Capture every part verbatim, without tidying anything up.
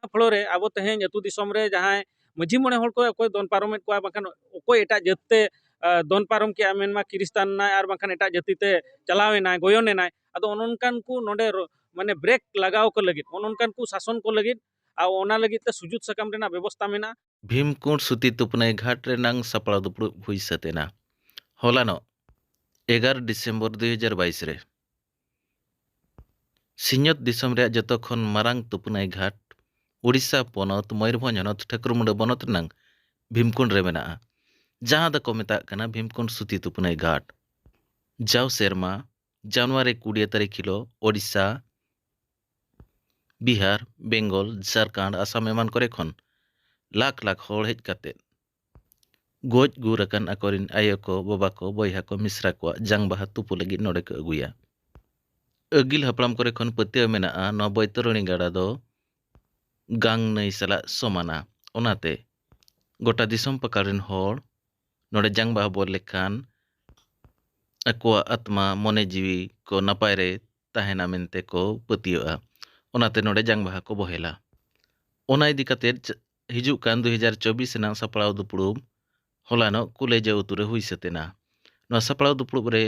ᱯᱷᱞᱳ ᱨᱮ ᱟᱵᱚ ᱛᱮᱦᱮᱧ ᱟᱹᱛᱩ ᱫᱤᱥᱚᱢ ᱨᱮ ᱡᱟᱦᱟᱸᱭ ᱢᱟᱹᱡᱷᱤ ᱢᱚᱬᱮ ᱦᱚᱲ ᱠᱚ ᱚᱠᱚᱭ ᱫᱚᱱ ᱯᱟᱨᱚᱢᱮᱫ ᱠᱚᱣᱟ, ᱵᱟᱝᱠᱷᱟᱱ ᱚᱠᱚᱭ ᱮᱴᱟᱜ ᱡᱟᱹᱛ ᱛᱮ ᱫᱚᱱ ᱯᱟᱨᱚᱢ ᱠᱮᱜᱼᱟ, ᱢᱮᱱᱢᱟ ᱠᱷᱨᱤᱥᱴᱟᱱ ᱮᱱᱟᱭ ᱟᱨ ᱵᱟᱝᱠᱷᱟᱱ ᱮᱴᱟᱜ ᱡᱟᱹᱛᱤ ᱛᱮ ᱪᱟᱞᱟᱣ ᱮᱱᱟᱭ, ᱜᱚᱭᱚᱱ ᱮᱱᱟᱭ᱾ ᱟᱫᱚ ᱚᱱ ᱚᱱᱠᱟᱱ ᱠᱚ ᱱᱚᱰᱮ ᱢᱟᱱᱮ ᱵᱨᱮᱠ ᱞᱟᱜᱟᱣ ᱠᱚ ᱞᱟᱹᱜᱤᱫ, ᱚᱱ ᱚᱱᱠᱟᱱ ᱠᱚ ᱥᱟᱥᱚᱱ ᱠᱚ ᱞᱟᱹᱜᱤᱫ ᱟᱨ ᱚᱱᱟ ᱞᱟᱹᱜᱤᱫ ᱛᱮ ᱥᱩᱡᱩᱛ ᱥᱟᱠᱟᱢ ᱨᱮᱱᱟᱜ ᱵᱮᱵᱚᱥᱛᱟ ᱢᱮᱱᱟᱜᱼᱟ᱾ ᱵᱷᱤᱢᱠᱩᱸᱰ ᱥᱩᱛᱤ ᱛᱩᱯᱱᱟᱹᱭ ᱜᱷᱟᱴ ᱨᱮᱱᱟᱝ ᱥᱟᱯᱲᱟᱣ ᱫᱩᱯᱲᱩᱵ ᱦᱩᱭ ᱥᱟᱹᱛ ᱮᱱᱟ ᱦᱚᱞᱟᱱᱚᱜ, ᱮᱜᱟᱨᱚ ᱰᱤᱥᱮᱢᱵᱚᱨ ᱫᱩᱭ ᱦᱟᱡᱟᱨ ᱵᱟᱭᱤᱥ ᱨᱮ᱾ ᱥᱤᱧᱚᱛ ᱫᱤᱥᱚᱢ ᱨᱮᱭᱟᱜ ᱡᱚᱛᱚ ᱠᱷᱚᱱ ᱢᱟᱨᱟᱝ ᱛᱩᱯᱱᱟᱹᱭ ᱜᱷᱟᱴ, ᱳᱰᱤᱥᱟ ᱯᱚᱱᱚᱛ, ᱢᱚᱭᱩᱨᱵᱷᱚᱸᱡᱽ ᱦᱚᱱᱚᱛ, ᱴᱷᱟᱹᱠᱩᱨᱢᱩᱸᱰᱟᱹ ᱵᱚᱱᱚᱛ ᱨᱮᱱᱟᱝ ᱵᱷᱤᱢᱠᱩᱸᱰ ᱨᱮ ᱢᱮᱱᱟᱜᱼᱟ, ᱡᱟᱦᱟᱸ ᱫᱚᱠᱚ ᱢᱮᱛᱟᱜ ᱠᱟᱱᱟ ᱵᱷᱤᱢᱠᱩᱸᱰ ᱥᱩᱛᱤ ᱛᱩᱯᱱᱟᱹᱭ ᱜᱷᱟᱴ᱾ ᱡᱟᱣ ᱥᱮᱨᱢᱟ ᱡᱟᱱᱩᱣᱟᱨᱤ ᱠᱩᱲᱤ ᱛᱟᱹᱨᱤᱠᱷ ᱦᱤᱞᱳᱜ ᱳᱰᱤᱥᱟ, ᱵᱤᱦᱟᱨ, ᱵᱮᱝᱜᱚᱞ, ᱡᱷᱟᱲᱠᱷᱚᱸᱰ, ᱟᱥᱟᱢ ᱮᱢᱟᱱ ᱠᱚᱨᱮ ᱠᱷᱚᱱ ᱞᱟᱠᱷ ᱞᱟᱠᱷ ᱦᱚᱲ ᱦᱮᱡ ᱠᱟᱛᱮ ᱜᱚᱡ ᱜᱩᱨ ᱟᱠᱟᱱ ᱟᱠᱚᱨᱮᱱ ᱟᱭᱳ ᱠᱚ, ᱵᱟᱵᱟ ᱠᱚ, ᱵᱚᱭᱦᱟ ᱠᱚ, ᱢᱤᱥᱨᱟ ᱠᱚᱣᱟᱜ ᱡᱟᱝ ᱵᱟᱦᱟ ᱛᱩᱯᱩ ᱞᱟᱹᱜᱤᱫ ᱱᱚᱰᱮ ᱠᱚ ᱟᱹᱜᱩᱭᱟ᱾ ᱟᱹᱜᱤᱞ ᱦᱟᱯᱲᱟᱢ ᱠᱚᱨᱮ ᱠᱷᱚᱱ ᱯᱟᱹᱛᱭᱟᱹᱣ ᱢᱮᱱᱟᱜᱼᱟ, ᱱᱚᱣᱟ ᱵᱳᱭᱛᱚᱨᱚᱬᱤ ᱜᱟᱰᱟ ᱫᱚ ᱜᱟᱝ ᱱᱟᱹᱭ ᱥᱟᱞᱟᱜ ᱥᱚᱢᱟᱱᱟ᱾ ᱚᱱᱟᱛᱮ ᱜᱚᱴᱟ ᱫᱤᱥᱚᱢ ᱯᱟᱠᱟᱲ ᱨᱮᱱ ᱦᱚᱲ ᱱᱚᱰᱮ ᱡᱟᱝ ᱵᱟᱦᱟ ᱵᱚᱞ ᱞᱮᱠᱷᱟᱱ ᱟᱠᱚᱣᱟᱜ ᱟᱛᱢᱟ, ᱢᱚᱱᱮ ᱡᱤᱣᱤ ᱠᱚ ᱱᱟᱯᱟᱭ ᱨᱮ ᱛᱟᱦᱮᱱᱟ ᱢᱮᱱᱛᱮ ᱠᱚ ᱯᱟᱹᱛᱭᱟᱹᱜᱼᱟ᱾ ᱚᱱᱟᱛᱮ ᱱᱚᱰᱮ ᱡᱟᱝ ᱵᱟᱦᱟ ᱠᱚ ᱵᱚᱦᱮᱞᱟ᱾ ᱚᱱᱟ ᱤᱫᱤ ᱠᱟᱛᱮ ᱪ-, ᱦᱤᱡᱩᱜ ᱠᱟᱱ ᱫᱩ ᱦᱟᱡᱟᱨ ᱪᱚᱵᱵᱤᱥ ᱨᱮᱱᱟᱜ ᱥᱟᱯᱲᱟᱣ ᱫᱩᱯᱲᱩᱵ ᱦᱚᱞᱟᱱᱚᱜ ᱠᱩᱞᱮᱡᱟᱹ ᱟᱹᱛᱩ ᱨᱮ ᱦᱩᱭ ᱥᱟᱹᱛ ᱮᱱᱟ᱾ ᱱᱚᱣᱟ ᱥᱟᱯᱲᱟᱣ ᱫᱩᱯᱲᱩᱵ ᱨᱮ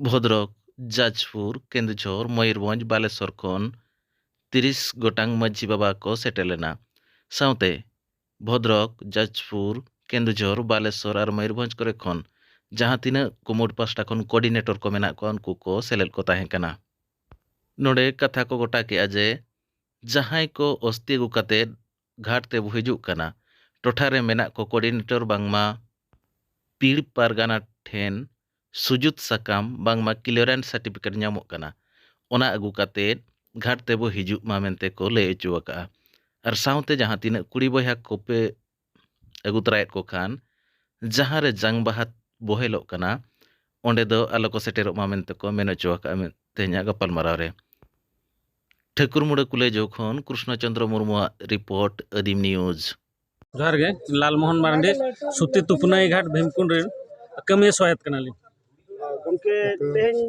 ᱵᱷᱚᱫᱨᱚᱠ, ᱡᱟᱡᱽᱯᱩᱨ, ᱠᱮᱱᱫᱩᱡᱷᱚᱨ, ᱢᱚᱭᱩᱨᱵᱷᱚᱸᱡᱽ, ᱵᱟᱞᱮᱥᱚᱨ ᱠᱷᱚᱱ ᱛᱤᱨᱤᱥ ᱜᱚᱴᱟᱝ ᱢᱟᱹᱡᱷᱤ ᱵᱟᱵᱟ ᱠᱚ ᱥᱮᱴᱮᱨ ᱞᱮᱱᱟ᱾ ᱥᱟᱶᱛᱮ ᱵᱷᱚᱫᱨᱚᱠ, ᱡᱟᱡᱽᱯᱩᱨ, ᱠᱮᱱᱫᱩᱡᱷᱚᱨ, ᱵᱟᱞᱮᱥᱚᱨ ᱟᱨ ᱢᱚᱭᱩᱨᱵᱷᱚᱸᱡᱽ ᱠᱚᱨᱮ ᱠᱷᱚᱱ ᱡᱟᱦᱟᱸ ᱛᱤᱱᱟᱹᱜ ᱠᱩᱢᱩᱴ ᱯᱟᱥᱴᱟ ᱠᱷᱚᱱ ᱠᱳᱚᱨᱰᱤᱱᱮᱴᱚᱨ ᱠᱚ ᱢᱮᱱᱟᱜ ᱠᱚᱣᱟ, ᱩᱱᱠᱩ ᱠᱚ ᱥᱮᱞᱮᱫ ᱠᱚ ᱛᱟᱦᱮᱸ ᱠᱟᱱᱟ᱾ ᱱᱚᱰᱮ ᱠᱟᱛᱷᱟ ᱠᱚ ᱜᱚᱴᱟ ᱠᱮᱜᱼᱟ ᱡᱮ ᱡᱟᱦᱟᱸᱭ ᱠᱚ ᱚᱥᱛᱤ ᱟᱹᱜᱩ ᱠᱟᱛᱮ ᱜᱷᱟᱴ ᱛᱮᱵᱚ ᱦᱤᱡᱩᱜ ᱠᱟᱱᱟ, ᱴᱚᱴᱷᱟ ᱨᱮ ᱢᱮᱱᱟᱜ ᱠᱚ ᱠᱳᱚᱨᱰᱤᱱᱮᱴᱚᱨ ᱵᱟᱝᱢᱟ ᱯᱤᱲ ᱯᱟᱨᱜᱟᱱᱟ ᱴᱷᱮᱱ ᱥᱩᱡᱩᱛ ᱥᱟᱠᱟᱢ ᱵᱟᱝᱢᱟ ᱠᱞᱤᱭᱟᱨᱮᱱᱥ ᱥᱟᱨᱴᱤᱯᱷᱤᱠᱮᱴ ᱧᱟᱢᱚᱜ ᱠᱟᱱᱟ, ᱚᱱᱟ ᱟᱹᱜᱩ ᱠᱟᱛᱮ ᱜᱷᱟᱴ ᱛᱮᱵᱚ ᱦᱤᱡᱩᱜ ᱢᱟ ᱢᱮᱱᱛᱮ ᱠᱚ ᱞᱟᱹᱭ ᱦᱚᱪᱚ ᱟᱠᱟᱫᱼᱟ᱾ ᱟᱨ ᱥᱟᱶᱛᱮ ᱡᱟᱦᱟᱸ ᱛᱤᱱᱟᱹᱜ ᱠᱩᱲᱤ ᱵᱚᱭᱦᱟ ᱠᱚᱯᱮ ᱟᱹᱜᱩ ᱛᱚᱨᱟᱭᱮᱫ ᱠᱚ ᱠᱷᱟᱱ, ᱡᱟᱦᱟᱸ ᱨᱮ ᱡᱟᱝ ᱵᱟᱦᱟ ᱵᱚᱦᱮᱞᱚᱜ ᱠᱟᱱᱟ, ᱚᱸᱰᱮ ᱫᱚ ᱟᱞᱚ ᱠᱚ ᱥᱮᱴᱮᱨᱚᱜ ᱢᱟ ᱢᱮᱱᱛᱮ ᱠᱚ ᱢᱮᱱ ᱦᱚᱪᱚ ᱟᱠᱟᱫᱼᱟ ᱢᱮ-, ᱛᱮᱦᱮᱧᱟᱜ ᱜᱟᱯᱟᱞᱢᱟᱨᱟᱣ ᱨᱮ᱾ ᱴᱷᱟᱹᱠᱩᱨᱢᱩᱸᱰᱟᱹ ᱠᱩᱞᱮᱡᱚ ᱠᱷᱚᱱ ᱠᱨᱤᱥᱱᱚ ᱪᱚᱸᱫᱽᱨᱚ ᱢᱩᱨᱢᱩᱣᱟᱜ ᱨᱤᱯᱳᱨᱴ, ᱟᱹᱫᱤᱢ ᱱᱤᱭᱩᱡᱽ᱾ ᱡᱚᱦᱟᱨ ᱜᱮ, ᱞᱟᱞᱢᱳᱦᱚᱱ ᱢᱟᱨᱟᱱᱰᱤ, ᱥᱩᱛᱤ ᱛᱩᱯᱱᱟᱹᱭ ᱜᱷᱟᱴ ᱵᱷᱤᱢᱠᱩᱸᱰ ᱨᱮᱱ ᱠᱟᱹᱢᱤᱭᱟᱹ ᱥᱚᱦᱮᱫ ᱠᱟᱱᱟᱞᱤᱧ᱾ ᱜᱚᱢᱠᱮ, ᱛᱮᱦᱮᱧ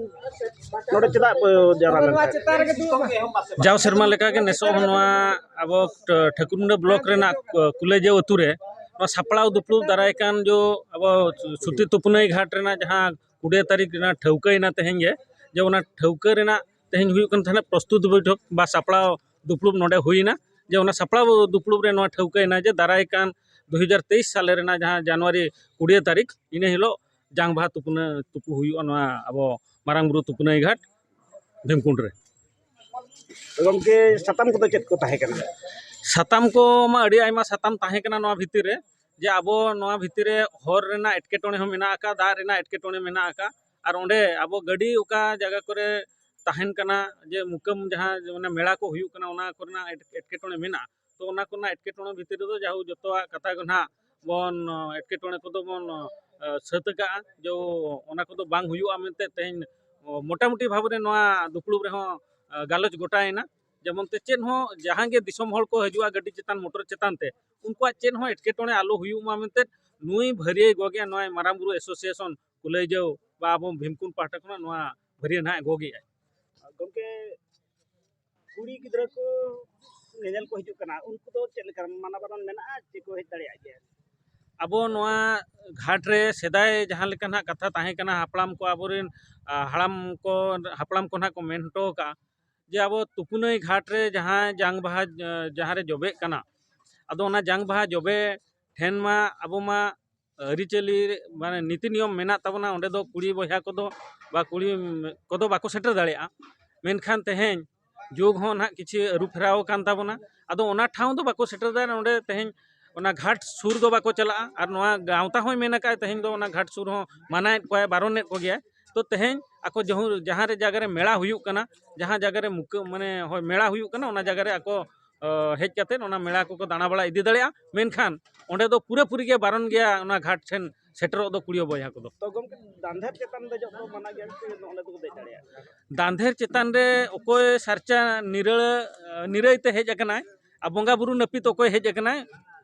ᱱᱚᱰᱮ ᱪᱮᱫᱟᱜ ᱯᱮ ᱡᱟᱣᱨᱟ ᱞᱮᱱ ᱛᱟᱦᱮᱸᱫ? ᱡᱟᱣ ᱥᱮᱨᱢᱟ ᱞᱮᱠᱟᱜᱮ ᱱᱮᱥᱚᱜ ᱦᱚᱸ ᱱᱚᱣᱟ ᱟᱵᱚ ᱴᱷᱟᱹᱠᱩᱨᱢᱩᱸᱰᱟᱹ ᱵᱞᱚᱠ ᱨᱮᱱᱟᱜ ᱠᱩᱞᱟᱹᱭᱡᱟᱹᱣ ᱟᱹᱛᱩ ᱨᱮ ᱱᱚᱣᱟ ᱥᱟᱯᱲᱟᱣ ᱫᱩᱯᱲᱩᱵ ᱫᱟᱨᱟᱭ ᱠᱟᱱ ᱡᱚ ᱟᱵᱚ ᱥᱩᱛᱤ ᱛᱩᱯᱱᱟᱹᱭ ᱜᱷᱟᱴ ᱨᱮᱱᱟᱜ ᱡᱟᱦᱟᱸ ᱠᱩᱲᱤ ᱛᱟᱹᱨᱤᱠᱷ ᱨᱮᱱᱟᱜ ᱴᱷᱟᱹᱣᱠᱟᱹᱭᱮᱱᱟ ᱛᱮᱦᱮᱧ ᱜᱮ, ᱡᱮ ᱚᱱᱟ ᱴᱷᱟᱹᱣᱠᱟᱹ ᱨᱮᱱᱟᱜ ᱛᱮᱦᱮᱧ ᱦᱩᱭᱩᱜ ᱠᱟᱱ ᱛᱟᱦᱮᱱᱟ ᱯᱨᱚᱥᱛᱩᱛ ᱵᱳᱭᱴᱷᱚᱠ ᱵᱟ ᱥᱟᱯᱲᱟᱣ ᱫᱩᱯᱲᱩᱵ ᱱᱚᱰᱮ ᱦᱩᱭᱮᱱᱟ᱾ ᱡᱮ ᱚᱱᱟ ᱥᱟᱯᱲᱟᱣ ᱫᱩᱯᱲᱩᱵ ᱨᱮ ᱱᱚᱣᱟ ᱴᱷᱟᱹᱣᱠᱟᱹᱭᱮᱱᱟ ᱡᱮ ᱫᱟᱨᱟᱭ ᱠᱟᱱ ᱫᱩ ᱦᱟᱡᱟᱨ ᱛᱮᱭᱤᱥ ᱥᱟᱞᱮ ᱨᱮᱱᱟᱜ ᱡᱟᱦᱟᱸ ᱡᱟᱱᱩᱣᱟᱨᱤ ᱠᱩᱲᱤ ᱛᱟᱹᱨᱤᱠᱷ, ᱤᱱᱟᱹ ᱦᱤᱞᱳᱜ ᱡᱟᱝ ᱵᱟᱦᱟ ᱛᱩᱯᱱᱟᱹ ᱛᱩᱯᱩ ᱦᱩᱭᱩᱜᱼᱟ ᱱᱚᱣᱟ ᱟᱵᱚ ᱢᱟᱨᱟᱝ ᱵᱩᱨᱩ ᱛᱩᱯᱱᱟᱹᱭ ᱜᱷᱟᱴ ᱵᱷᱤᱢᱠᱩᱸᱰ ᱨᱮ᱾ ᱜᱚᱢᱠᱮ, ᱥᱟᱛᱟᱢ ᱠᱚᱫᱚ ᱪᱮᱫ ᱠᱚ ᱛᱟᱦᱮᱸ ᱠᱟᱱᱟ? ᱥᱟᱛᱟᱢ ᱠᱚ ᱢᱟ ᱟᱹᱰᱤ ᱟᱭᱢᱟ ᱥᱟᱛᱟᱢ ᱛᱟᱦᱮᱸ ᱠᱟᱱᱟ ᱱᱚᱣᱟ ᱵᱷᱤᱛᱤᱨ ᱨᱮ, ᱡᱮ ᱟᱵᱚ ᱱᱚᱣᱟ ᱵᱷᱤᱛᱤᱨ ᱨᱮ ᱦᱚᱨ ᱨᱮᱱᱟᱜ ᱮᱴᱠᱮᱴᱚᱬᱮ ᱦᱚᱸ ᱢᱮᱱᱟᱜ ᱟᱠᱟᱫ, ᱫᱟᱜ ᱨᱮᱱᱟᱜ ᱮᱴᱠᱮᱴᱚᱬᱮ ᱢᱮᱱᱟᱜ ᱟᱠᱟᱫ, ᱟᱨ ᱚᱸᱰᱮ ᱟᱵᱚ ᱜᱟᱹᱰᱤ ᱚᱠᱟ ᱡᱟᱭᱜᱟ ᱠᱚᱨᱮ ᱛᱟᱦᱮᱱ ᱠᱟᱱᱟ, ᱡᱮ ᱢᱩᱠᱟᱹᱢ ᱡᱟᱦᱟᱸ ᱢᱟᱱᱮ ᱢᱮᱞᱟ ᱠᱚ ᱦᱩᱭᱩᱜ ᱠᱟᱱᱟ, ᱚᱱᱟ ᱠᱚᱨᱮᱱᱟᱜ ᱮᱴ-, ᱮᱴᱠᱮᱴᱚᱬᱮ ᱢᱮᱱᱟᱜᱼᱟ᱾ ᱛᱚ ᱚᱱᱟ ᱠᱚᱨᱮᱱᱟᱜ ᱮᱴᱠᱮᱴᱚᱬᱮ ᱵᱷᱤᱛᱤᱨ ᱨᱮᱫᱚ ᱡᱟᱦᱳ ᱡᱚᱛᱚᱣᱟᱜ ᱠᱟᱛᱷᱟ ᱜᱮ ᱱᱟᱦᱟᱜ ᱵᱚᱱ, ᱮᱴᱠᱮᱴᱚᱬᱮ ᱠᱚᱫᱚ ᱵᱚᱱ ᱥᱟᱹᱛ ᱟᱠᱟᱜᱼᱟ, ᱡᱮ ᱚᱱᱟ ᱠᱚᱫᱚ ᱵᱟᱝ ᱦᱩᱭᱩᱜᱼᱟ ᱢᱮᱱᱛᱮ ᱛᱮᱦᱮᱧ ᱢᱚᱴᱟᱢᱩᱴᱤ ᱵᱷᱟᱵᱽ ᱨᱮ ᱱᱚᱣᱟ ᱫᱩᱯᱲᱩᱵ ᱨᱮᱦᱚᱸ ᱜᱟᱞᱚᱪ ᱜᱚᱴᱟᱭᱮᱱᱟ᱾ ᱡᱮᱢᱚᱱ ᱛᱮ ᱪᱮᱫ ᱦᱚᱸ ᱡᱟᱦᱟᱸ ᱜᱮ ᱫᱤᱥᱚᱢ ᱦᱚᱲ ᱠᱚ ᱦᱤᱡᱩᱜᱼᱟ ᱜᱟᱹᱰᱤ ᱪᱮᱛᱟᱱ ᱢᱚᱴᱚᱨ ᱪᱮᱛᱟᱱ ᱛᱮ, ᱩᱱᱠᱩᱣᱟᱜ ᱪᱮᱫ ᱦᱚᱸ ᱮᱴᱠᱮᱴᱚᱬᱮ ᱟᱞᱚ ᱦᱩᱭᱩᱜ ᱢᱟ ᱢᱮᱱᱛᱮ ᱱᱩᱭ ᱵᱷᱟᱹᱨᱤᱭᱟᱹᱭ ᱜᱚᱜᱮ ᱱᱚᱣᱟ ᱢᱟᱨᱟᱝ ᱵᱩᱨᱩ ᱮᱥᱳᱥᱤᱭᱮᱥᱚᱱ ᱠᱩᱞᱟᱹᱭᱡᱟᱹᱣ ᱵᱟ ᱟᱵᱚ ᱵᱷᱤᱢᱠᱩᱱ ᱯᱟᱦᱴᱟ ᱠᱷᱚᱱᱟᱜ ᱱᱚᱣᱟ ᱵᱷᱟᱹᱨᱤᱭᱟᱹ ᱱᱟᱦᱟᱜ ᱮ ᱜᱚᱜᱮᱜᱼᱟᱭ᱾ ᱜᱚᱢᱠᱮ, ᱠᱩᱲᱤ ᱜᱤᱫᱽᱨᱟᱹ ᱠᱚ ᱧᱮᱧᱮᱞ ᱠᱚ ᱦᱤᱡᱩᱜ ᱠᱟᱱᱟ, ᱩᱱᱠᱩ ᱫᱚ ᱪᱮᱫ ᱞᱮᱠᱟ ᱢᱟᱱᱟ ᱵᱟᱨᱚᱱ ᱢᱮᱱᱟᱜᱼᱟ ᱪᱮ ᱠᱚ ᱦᱮᱡ ᱫᱟᱲᱮᱭᱟᱜ ᱜᱮᱭᱟ? ᱟᱵᱚ ᱱᱚᱣᱟ ᱜᱷᱟᱴ ᱨᱮ ᱥᱮᱫᱟᱭ ᱡᱟᱦᱟᱸ ᱞᱮᱠᱟ ᱱᱟᱦᱟᱜ ᱠᱟᱛᱷᱟ ᱛᱟᱦᱮᱸ ᱠᱟᱱᱟ, ᱦᱟᱯᱲᱟᱢ ᱠᱚ ᱟᱵᱚᱨᱮᱱ, ᱟ, ᱦᱟᱲᱟᱢ ᱠᱚ, ᱦᱟᱯᱲᱟᱢ ᱠᱚ ᱱᱟᱦᱟᱜ ᱠᱚ ᱢᱮᱱ ᱦᱚᱴᱚ ᱟᱠᱟᱫᱼᱟ ᱡᱮ ᱟᱵᱚ ᱛᱩᱯᱩᱱᱟᱹᱭ ᱜᱷᱟᱴ ᱨᱮ ᱡᱟᱦᱟᱸ ᱡᱟᱝ ᱵᱟᱦᱟ, ᱟ, ᱡᱟᱦᱟᱸ ᱨᱮ ᱡᱚᱵᱮᱜ ᱠᱟᱱᱟ, ᱟᱫᱚ ᱚᱱᱟ ᱡᱟᱝ ᱵᱟᱦᱟ ᱡᱚᱵᱮ ᱴᱷᱮᱱ ᱢᱟ ᱟᱵᱚ ᱢᱟ ᱟᱹᱨᱤᱪᱟᱹᱞᱤ ᱢᱟᱱᱮ ᱱᱤᱛᱤ ᱱᱤᱭᱚᱢ ᱢᱮᱱᱟᱜ ᱛᱟᱵᱚᱱᱟ, ᱚᱸᱰᱮ ᱫᱚ ᱠᱩᱲᱤ ᱵᱚᱭᱦᱟ ᱠᱚᱫᱚ ᱵᱟ ᱠᱩᱲᱤ ᱠᱚᱫᱚ ᱵᱟᱠᱚ ᱥᱮᱴᱮᱨ ᱫᱟᱲᱮᱭᱟᱜᱼᱟ᱾ ᱢᱮᱱᱠᱷᱟᱱ ᱛᱮᱦᱮᱧ ᱡᱩᱜᱽ ᱦᱚᱸ ᱱᱟᱦᱟᱜ ᱠᱤᱪᱷᱩ ᱟᱹᱨᱩ ᱯᱷᱮᱨᱟᱣ ᱟᱠᱟᱱ ᱛᱟᱵᱚᱱᱟ, ᱟᱫᱚ ᱚᱱᱟ ᱴᱷᱟᱶ ᱫᱚ ᱵᱟᱠᱚ ᱥᱮᱴᱮᱨ ᱫᱟᱲᱮᱭᱟᱜᱼᱟ᱾ ᱚᱸᱰᱮ ᱛᱮᱦᱮᱧ ᱚᱱᱟ ᱜᱷᱟᱴ ᱥᱩᱨ ᱫᱚ ᱵᱟᱠᱚ ᱪᱟᱞᱟᱜᱼᱟ, ᱟᱨ ᱱᱚᱣᱟ ᱜᱟᱶᱛᱟ ᱦᱚᱸᱭ ᱢᱮᱱ ᱟᱠᱟᱫᱼᱟ ᱛᱮᱦᱮᱧ ᱫᱚ ᱚᱱᱟ ᱜᱷᱟᱴ ᱥᱩᱨ ᱦᱚᱸ ᱢᱟᱱᱟᱭᱮᱫ ᱠᱚᱣᱟᱭ, ᱵᱟᱨᱚᱱᱮᱫ ᱠᱚᱜᱮᱭᱟᱭ᱾ ᱛᱚ ᱛᱮᱦᱮᱧ ᱟᱠᱚ ᱡᱟᱦᱩ-, ᱡᱟᱦᱟᱸ ᱨᱮ ᱡᱟᱭᱜᱟ ᱨᱮ ᱢᱮᱞᱟ ᱦᱩᱭᱩᱜ ᱠᱟᱱᱟ, ᱡᱟᱦᱟᱸ ᱡᱟᱭᱜᱟ ᱨᱮ ᱢᱩᱠᱟᱹ-, ᱢᱟᱱᱮ ᱦᱳᱭ, ᱢᱮᱞᱟ ᱦᱩᱭᱩᱜ ᱠᱟᱱᱟ, ᱚᱱᱟ ᱡᱟᱭᱜᱟ ᱨᱮ ᱟᱠᱚ, ᱚ, ᱦᱮᱡ ᱠᱟᱛᱮᱫ ᱚᱱᱟ ᱢᱮᱞᱟ ᱠᱚᱠᱚ ᱫᱟᱬᱟ ᱵᱟᱲᱟ ᱤᱫᱤ ᱫᱟᱲᱮᱭᱟᱜᱼᱟ᱾ ᱢᱮᱱᱠᱷᱟᱱ ᱚᱸᱰᱮ ᱫᱚ ᱯᱩᱨᱟᱹᱯᱩᱨᱤ ᱜᱮ ᱵᱟᱨᱚᱱ ᱜᱮᱭᱟ ᱚᱱᱟ ᱜᱷᱟᱴ ᱴᱷᱮᱱ ᱥᱮᱴᱮᱨᱚᱜ ᱫᱚ ᱠᱩᱲᱤ ᱵᱚᱭᱦᱟ ᱠᱚᱫᱚ᱾ ᱛᱚ ᱜᱚᱢᱠᱮ, ᱫᱟᱱᱫᱷᱮᱨ ᱪᱮᱛᱟᱱ ᱫᱮᱡᱚᱜ ᱫᱚ ᱢᱟᱱᱟ ᱜᱮᱭᱟ ᱥᱮ ᱚᱸᱰᱮ ᱫᱚᱠᱚ ᱫᱮᱡ ᱫᱟᱲᱮᱭᱟᱜᱼᱟ? ᱫᱟᱱᱫᱷᱮᱨ ᱪᱮᱛᱟᱱ ᱨᱮ ᱚᱠᱚᱭ ᱥᱟᱨᱪᱟ ᱱᱤᱨᱟᱹᱲ, ᱱᱤᱨᱟᱹᱭ ᱛᱮ ᱦᱮᱡ ᱟᱠᱟᱱᱟᱭ, ᱟᱨ ᱵᱚᱸᱜᱟ ᱵᱩᱨᱩ ᱱᱟᱹᱯᱤᱛ ᱚᱠᱚᱭ ᱦᱮᱡ ᱟᱠᱟᱱᱟᱭ,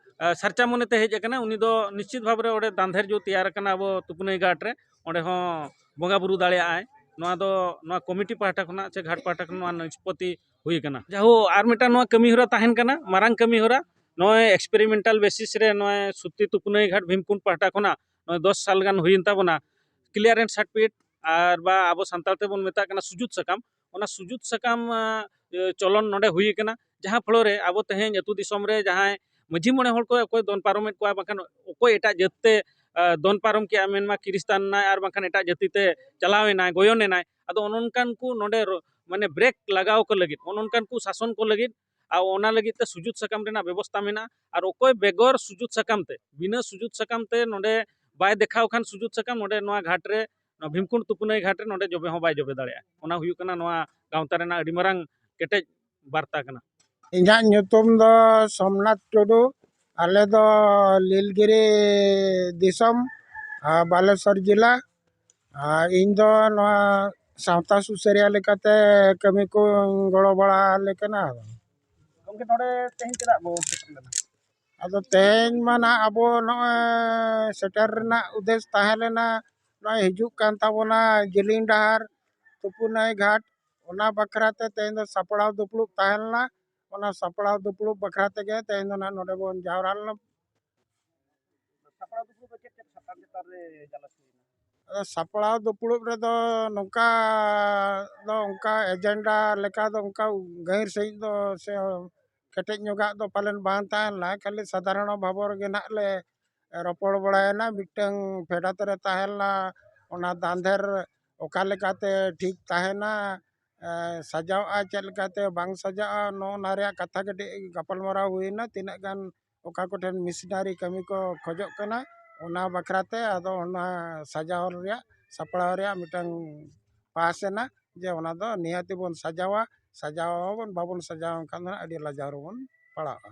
ᱥᱟᱨᱪᱟ ᱢᱚᱱᱮ ᱛᱮ ᱦᱮᱡ ᱟᱠᱟᱱᱟᱭ, ᱩᱱᱤ ᱫᱚ ᱱᱤᱥᱪᱤᱛ ᱵᱷᱟᱵᱽ ᱨᱮ ᱚᱸᱰᱮ ᱫᱟᱱᱫᱷᱮᱨ ᱡᱚ ᱛᱮᱭᱟᱨ ᱟᱠᱟᱱᱟ ᱟᱵᱚ ᱛᱩᱯᱱᱟᱹᱭ ᱜᱷᱟᱴ ᱨᱮ, ᱚᱸᱰᱮ ᱦᱚᱸ ᱵᱚᱸᱜᱟ ᱵᱩᱨᱩ ᱫᱟᱲᱮᱭᱟᱜᱼᱟᱭ᱾ ᱱᱚᱣᱟ ᱫᱚ ᱱᱚᱣᱟ ᱠᱚᱢᱤᱴᱤ ᱯᱟᱦᱴᱟ ᱠᱷᱚᱱᱟᱜ ᱥᱮ ᱜᱷᱟᱴ ᱯᱟᱦᱴᱟ ᱠᱷᱚᱱ ᱱᱚᱣᱟ ᱱᱤᱥᱯᱚᱛᱤ ᱦᱩᱭ ᱟᱠᱟᱱᱟ᱾ ᱡᱟᱦᱳ, ᱟᱨ ᱢᱤᱫᱴᱟᱝ ᱱᱚᱣᱟ ᱠᱟᱹᱢᱤ ᱦᱚᱨᱟ ᱛᱟᱦᱮᱱ ᱠᱟᱱᱟ, ᱢᱟᱨᱟᱝ ᱠᱟᱹᱢᱤ ᱦᱚᱨᱟ᱾ ᱱᱚᱜᱼᱚᱭ ᱮᱠᱥᱯᱮᱨᱤᱢᱮᱱᱴᱟᱞ ᱵᱮᱥᱤᱥ ᱨᱮ ᱱᱚᱜᱼᱚᱭ ᱥᱩᱛᱤ ᱛᱩᱯᱩᱱᱟᱹᱭ ᱜᱷᱟᱴ ᱵᱷᱤᱢᱠᱩᱸᱰ ᱯᱟᱦᱴᱟ ᱠᱷᱚᱱᱟᱜ ᱱᱚᱜᱼᱚᱭ ᱫᱚᱥ ᱥᱟᱞ ᱜᱟᱱ ᱦᱩᱭᱮᱱ ᱛᱟᱵᱚᱱᱟ ᱠᱞᱤᱭᱟᱨᱮᱱᱥ ᱥᱟᱨᱴᱤᱯᱷᱤᱠᱮᱴ, ᱟᱨ ᱵᱟ ᱟᱵᱚ ᱥᱟᱱᱛᱟᱲ ᱛᱮᱵᱚᱱ ᱢᱮᱛᱟᱜ ᱠᱟᱱᱟ ᱥᱩᱡᱩᱛ ᱥᱟᱠᱟᱢ᱾ ᱚᱱᱟ ᱥᱩᱡᱩᱛ ᱥᱟᱠᱟᱢ, ᱟᱸ, ᱪᱚᱞᱚᱱ ᱱᱚᱰᱮ ᱦᱩᱭ ᱟᱠᱟᱱᱟ, ᱡᱟᱦᱟᱸ ᱯᱷᱞᱳ ᱨᱮ ᱟᱵᱚ ᱛᱮᱦᱮᱧ ᱟᱹᱛᱩ ᱫᱤᱥᱚᱢ ᱨᱮ ᱡᱟᱦᱟᱸᱭ ᱢᱟᱹᱡᱷᱤ ᱢᱚᱬᱮ ᱦᱚᱲ ᱠᱚ ᱚᱠᱚᱭ ᱫᱚᱱ ᱯᱟᱨᱚᱢᱮᱫ ᱠᱚᱣᱟ, ᱵᱟᱝᱠᱷᱟᱱ ᱚᱠᱚᱭ ᱮᱴᱟᱜ ᱡᱟᱹᱛ ᱛᱮ, ᱟᱸ, ᱫᱚᱱ ᱯᱟᱨᱚᱢ ᱠᱮᱜᱼᱟ, ᱢᱮᱱᱢᱟ ᱠᱷᱨᱤᱥᱴᱟᱱ ᱱᱟᱭ ᱟᱨ ᱵᱟᱝᱠᱷᱟᱱ ᱮᱴᱟᱜ ᱡᱟᱹᱛᱤ ᱛᱮ ᱪᱟᱞᱟᱣ ᱮᱱᱟᱭ, ᱜᱚᱭᱚᱱ ᱮᱱᱟᱭ᱾ ᱟᱫᱚ ᱚᱱ ᱚᱱᱠᱟᱱ ᱠᱚ ᱱᱚᱰᱮ ᱨᱚ-, ᱢᱟᱱᱮ ᱵᱨᱮᱠ ᱞᱟᱜᱟᱣ ᱠᱚ ᱞᱟᱹᱜᱤᱫ, ᱚᱱ ᱚᱱᱠᱟᱱ ᱠᱚ ᱥᱟᱥᱚᱱ ᱠᱚ ᱞᱟᱹᱜᱤᱫ, ᱟᱨ ᱚᱱᱟ ᱞᱟᱹᱜᱤᱫ ᱛᱮ ᱥᱩᱡᱩᱛ ᱥᱟᱠᱟᱢ ᱨᱮᱱᱟᱜ ᱵᱮᱵᱚᱥᱛᱟ ᱢᱮᱱᱟᱜᱼᱟ᱾ ᱟᱨ ᱚᱠᱚᱭ ᱵᱮᱜᱚᱨ ᱥᱩᱡᱩᱛ ᱥᱟᱠᱟᱢ ᱛᱮ, ᱵᱤᱱᱟᱹ ᱥᱩᱡᱩᱛ ᱥᱟᱠᱟᱢ ᱛᱮ ᱱᱚᱰᱮ ᱵᱟᱭ ᱫᱮᱠᱷᱟᱣ ᱠᱷᱟᱱ ᱥᱩᱡᱩᱛ ᱥᱟᱠᱟᱢ, ᱱᱚᱰᱮ ᱱᱚᱣᱟ ᱜᱷᱟᱴ ᱨᱮ, ᱱᱚᱣᱟ ᱵᱷᱤᱢᱠᱩᱸᱰ ᱛᱩᱯᱩᱱᱟᱹᱭ ᱜᱷᱟᱴ ᱨᱮ ᱱᱚᱰᱮ ᱡᱚᱵᱮ ᱦᱚᱸ ᱵᱟᱭ ᱡᱚᱵᱮ ᱫᱟᱲᱮᱭᱟᱜᱼᱟ᱾ ᱚᱱᱟ ᱦᱩᱭᱩᱜ ᱠᱟᱱᱟ ᱱᱚᱣᱟ ᱜᱟᱶᱛᱟ ᱨᱮᱱᱟᱜ ᱟᱹᱰᱤ ᱢᱟᱨᱟᱝ ᱠᱮᱴᱮᱡ ᱵᱟᱨᱛᱟ ᱠᱟᱱᱟ᱾ ᱤᱧᱟᱹᱜ ᱧᱩᱛᱩᱢ ᱫᱚ ᱥᱳᱢᱱᱟᱛᱷ ᱴᱩᱰᱩ᱾ ᱟᱞᱮ ᱫᱚ ᱞᱤᱞᱜᱤᱨᱤ ᱫᱤᱥᱚᱢ, ᱟᱨ ᱵᱟᱞᱮᱥᱚᱨ ᱡᱮᱞᱟ᱾ ᱟᱨ ᱤᱧ ᱫᱚ ᱱᱚᱣᱟ ᱥᱟᱶᱛᱟ ᱥᱩᱥᱟᱹᱨᱤᱭᱟᱹ ᱞᱮᱠᱟᱛᱮ ᱠᱟᱹᱢᱤ ᱠᱚᱧ ᱜᱚᱲᱚ ᱵᱟᱲᱟ ᱟᱞᱮ ᱠᱟᱱᱟ᱾ ᱜᱚᱢᱠᱮ, ᱱᱚᱰᱮ ᱛᱮᱦᱮᱧ ᱪᱮᱫᱟᱜ ᱵᱚ ᱥᱮᱴᱮᱨ ᱞᱮᱱᱟ? ᱟᱫᱚ ᱛᱮᱦᱮᱧ ᱢᱟ ᱱᱟᱦᱟᱜ ᱟᱵᱚ ᱱᱚᱜᱼᱚᱭ ᱥᱮᱴᱮᱨ ᱨᱮᱱᱟᱜ ᱩᱫᱽᱫᱮᱥ ᱛᱟᱦᱮᱸ ᱞᱮᱱᱟ, ᱱᱚᱜᱼᱚᱭ ᱦᱤᱡᱩᱜ ᱠᱟᱱ ᱛᱟᱵᱚᱱᱟ ᱡᱮᱞᱮᱧ ᱰᱟᱦᱟᱨ ᱛᱩᱯᱩᱱᱟᱹᱭ ᱜᱷᱟᱴ, ᱚᱱᱟ ᱵᱟᱠᱷᱨᱟ ᱛᱮ ᱛᱮᱦᱮᱧ ᱫᱚ ᱥᱟᱯᱲᱟᱣ ᱫᱩᱯᱲᱩᱵ ᱛᱟᱦᱮᱸ ᱞᱮᱱᱟ᱾ ᱚᱱᱟ ᱥᱟᱯᱲᱟᱣ ᱫᱩᱯᱲᱩᱵ ᱵᱟᱠᱷᱨᱟ ᱛᱮᱜᱮ ᱛᱮᱦᱮᱧ ᱫᱚ ᱱᱟᱦᱟᱜ ᱱᱚᱰᱮ ᱵᱚᱱ ᱡᱟᱣᱨᱟ ᱞᱮᱱᱟ᱾ ᱥᱟᱯᱲᱟᱣ ᱫᱩᱯᱲᱩᱵ ᱫᱚ ᱪᱮᱫ ᱪᱮᱫ ᱥᱟᱛᱟᱢ ᱪᱮᱛᱟᱱ ᱨᱮ ᱜᱟᱞᱚᱪ ᱦᱩᱭᱱᱟ? ᱟᱫᱚ ᱥᱟᱯᱲᱟᱣ ᱫᱩᱯᱲᱩᱵ ᱨᱮᱫᱚ ᱱᱚᱝᱠᱟ ᱫᱚ, ᱚᱱᱠᱟ ᱮᱡᱮᱱᱰᱟ ᱞᱮᱠᱟ ᱫᱚ ᱚᱱᱠᱟ ᱜᱟᱹᱦᱤᱨ ᱥᱟᱺᱦᱤᱡ ᱫᱚ ᱥᱮ ᱠᱮᱴᱮᱡ ᱧᱚᱜᱟᱜ ᱫᱚ ᱯᱟᱞᱮᱱ ᱵᱟᱝ ᱛᱟᱦᱮᱸ ᱞᱮᱱᱟ, ᱠᱷᱟᱹᱞᱤ ᱥᱟᱫᱷᱟᱨᱚᱱ ᱵᱷᱟᱵᱚ ᱨᱮᱜᱮ ᱱᱟᱦᱟᱜ ᱞᱮ ᱨᱚᱯᱚᱲ ᱵᱟᱲᱟᱭᱮᱱᱟ᱾ ᱢᱤᱫᱴᱟᱝ ᱯᱷᱮᱰᱟᱛ ᱨᱮ ᱛᱟᱦᱮᱸ ᱞᱮᱱᱟ, ᱚᱱᱟ ᱫᱟᱸᱫᱷᱮᱨ ᱚᱠᱟ ᱞᱮᱠᱟᱛᱮ ᱴᱷᱤᱠ ᱛᱟᱦᱮᱱᱟ, ᱮ, ᱥᱟᱡᱟᱣᱜᱼᱟ, ᱪᱮᱫ ᱞᱮᱠᱟᱛᱮ ᱵᱟᱝ ᱥᱟᱡᱟᱜᱼᱟ, ᱱᱚᱜᱼᱚ ᱱᱟ ᱨᱮᱭᱟᱜ ᱠᱟᱛᱷᱟ ᱠᱟᱹᱴᱤᱡ ᱜᱟᱯᱟᱞᱢᱟᱨᱟᱣ ᱦᱩᱭᱮᱱᱟ᱾ ᱛᱤᱱᱟᱹᱜ ᱜᱟᱱ ᱚᱠᱟ ᱠᱚᱴᱷᱮᱱ ᱢᱤᱥᱱᱟᱨᱤ ᱠᱟᱹᱢᱤ ᱠᱚ ᱠᱷᱚᱡᱚᱜ ᱠᱟᱱᱟ, ᱚᱱᱟ ᱵᱟᱠᱷᱨᱟ ᱛᱮ ᱟᱫᱚ ᱚᱱᱟ ᱥᱟᱡᱟᱣ ᱨᱮᱭᱟᱜ, ᱥᱟᱯᱲᱟᱣ ᱨᱮᱭᱟᱜ ᱢᱤᱫᱴᱟᱝ ᱯᱟᱥ ᱮᱱᱟ ᱡᱮ ᱚᱱᱟ ᱫᱚ ᱱᱤᱦᱟᱹᱛᱤ ᱵᱚᱱ ᱥᱟᱡᱟᱣᱟ, ᱥᱟᱡᱟᱣ ᱟᱵᱚᱱ, ᱵᱟᱵᱚᱱ ᱥᱟᱡᱟᱣ ᱮᱱᱠᱷᱟᱱ ᱫᱚ ᱟᱹᱰᱤ ᱞᱟᱡᱟᱣ ᱨᱮᱵᱚᱱ ᱯᱟᱲᱟᱜᱼᱟ᱾